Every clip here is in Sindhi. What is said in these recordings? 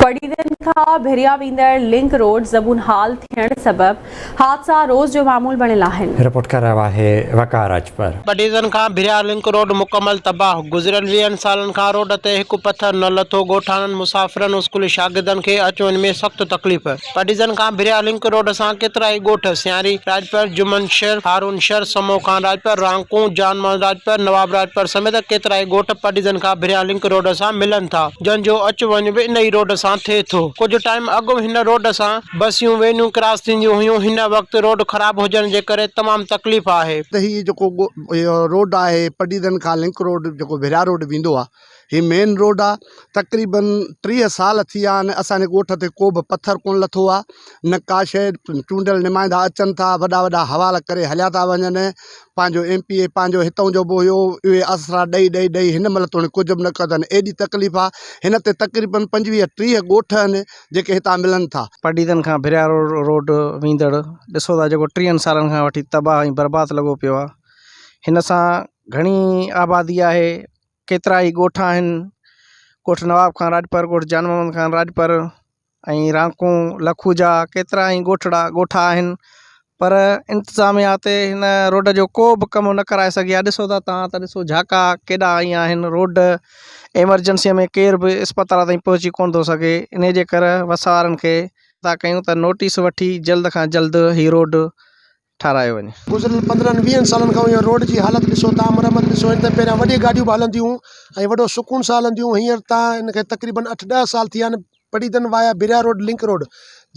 پڊعيدن کان ڀريا ويندڙ لنڪ روڊ زبون حال ٿيڻ سبب حادثا روز جو معمول بڻيل آهن. رپورٽ ڪري رهيو آهي وقار اجپر. پڊعيدن کان ڀريا لنڪ روڊ مڪمل تباهه، گذريل ويهن سالن کان روڊ تي هڪ پٿر نه لٿو، ڳوٺاڻن، مسافرن، اسڪولي شاگردن کي اچ وڃ ۾ سخت تڪليف. پڊعيدن کان ڀريا لنڪ روڊ سان ڪيترائي ڳوٺ سياري راڄپر، جمن شھر، ھارون شھر، سمو خان راڄپر، رانڪون، جان محمد راڄپر، نواب راڄپر سميت ڪيترائي ڳوٺ پڊعيدن کان ڀريا لنڪ روڊ سان ملن ٿا، جن جو اچ وڃ به ان ئي روڊ سان ٿئي ٿو. ڪجهه ٽائيم اڳ هن روڊ سان بسيون، وينون ڪراس ٿينديون هيون، هن وقت روڊ خراب هجڻ جي ڪري تمام تڪليف آهي. ته هي جيڪو روڊ آهي پڊعيدن کان لنڪ روڊ جيڪو ڀريا روڊ ويندو آهي هي مين روڊ آ تقريبن 30 سال ٿي ويا آهن اسان جي ڳوٺ تي ڪو به پٿر ڪونه لٿو آ نه ڪا شيء چونڊيل نمائندا اچن ٿا وڏا وڏا حوال ڪري هليا ٿا وڃن پنهنجو ايم پي اي پنهنجو هتان جو به هيو اهي آسرا ڏئي ڏئي ڏئي هن مهل توڻي ڪجهه به نه ڪيو اٿن ايڏي تڪليف آ هن تي تقريبن 25 30 ڳوٺ آهن جيڪي هتان ملن ٿا. پڊعيدن کان ڀريا روڊ ويندڙ ڏسو ٿا جيڪو ٽيهن سالن کان وٺي تباهه ۽ برباد لڳو پيو آ هن سان گهڻي آبادي آهي ڪيترائي ڳوٺ آهن، ڳوٺ نواب خان راڄپر، ڳوٺ جان محمد خان راڄپر ۽ رانڪون، لکوجا ڪيترا ئي ڳوٺڙا ڳوٺ آهن پر انتظاميا تي هن روڊ جو ڪو به ڪم نه ڪرائي سگهي آهي ڏسو ٿا توهان ته ڏسو جهاڪا ڪيڏا آيا آهن روڊ ايمرجنسيء ۾ ڪير به اسپتال تائين پهچي ڪونه ٿو سگهي انهي جي ڪري وس وارن کي ٿا ڪيون ته نوٽيس وٺي جلد کان جلد هي روڊ ٺارايو وڃي. گذريل پندرهن ويهن سالن کان اها روڊ جي حالت ڏسو تان مرمت ڏسو هن ته پهريان وڏيون گاڏيون به هلنديون هيون ۽ وڏو سڪون سان هلنديون هينئر تان هن کي تقريبن اٺ ڏهه سال ٿي ويا آهن Padidan via Bhiria road link road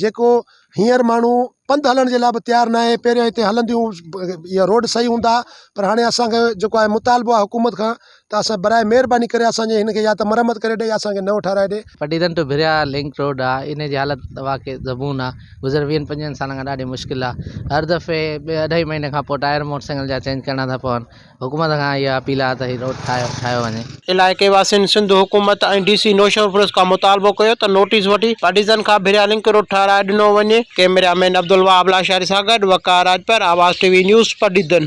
جيڪو هينئر ماڻهو پنڌ هلڻ جي لاء به تيار ناهي پهريان هتي هلنديون اها روڊ صحيح هوندا پر هاڻي اسانکي جيڪو آهي مطالبو آهي حڪومت کان ته اسان براء مهرباني ڪري اسان جي هن کي يا ته مرمت ڪري ڏي يا اسان کي نئون ٺهرائي ڏي. پڊعيدن ٽو ڀريا لنڪ روڊ آ ان جي حالت واقعي زبون آ گذريل ويهن پنجويهن سالن کان ڏاڍي مشڪل آ هر دفعي ٻه اڍائي مهيني کان پوء ٽائر موٽر سائيڪل جا چينج ڪرڻا ٿا پون حڪومت کان اها اپيل آ ته هي روڊ ٺاهيو ٺاهيو وڃي. علائقي واسين سنڌ حڪومت ۽ ڊي سي نوشهروفيروز کان مطالبو ڪيو ته نوٽيس وٺي پڊعيدن کان ڀريا لنڪ روڊ ٺهرائي ڏنو وڃي. ڪئميرا مين عبدالوهاب لاشاري سان گڏ Waqar Rajpar, Awaz T V news, Padidan.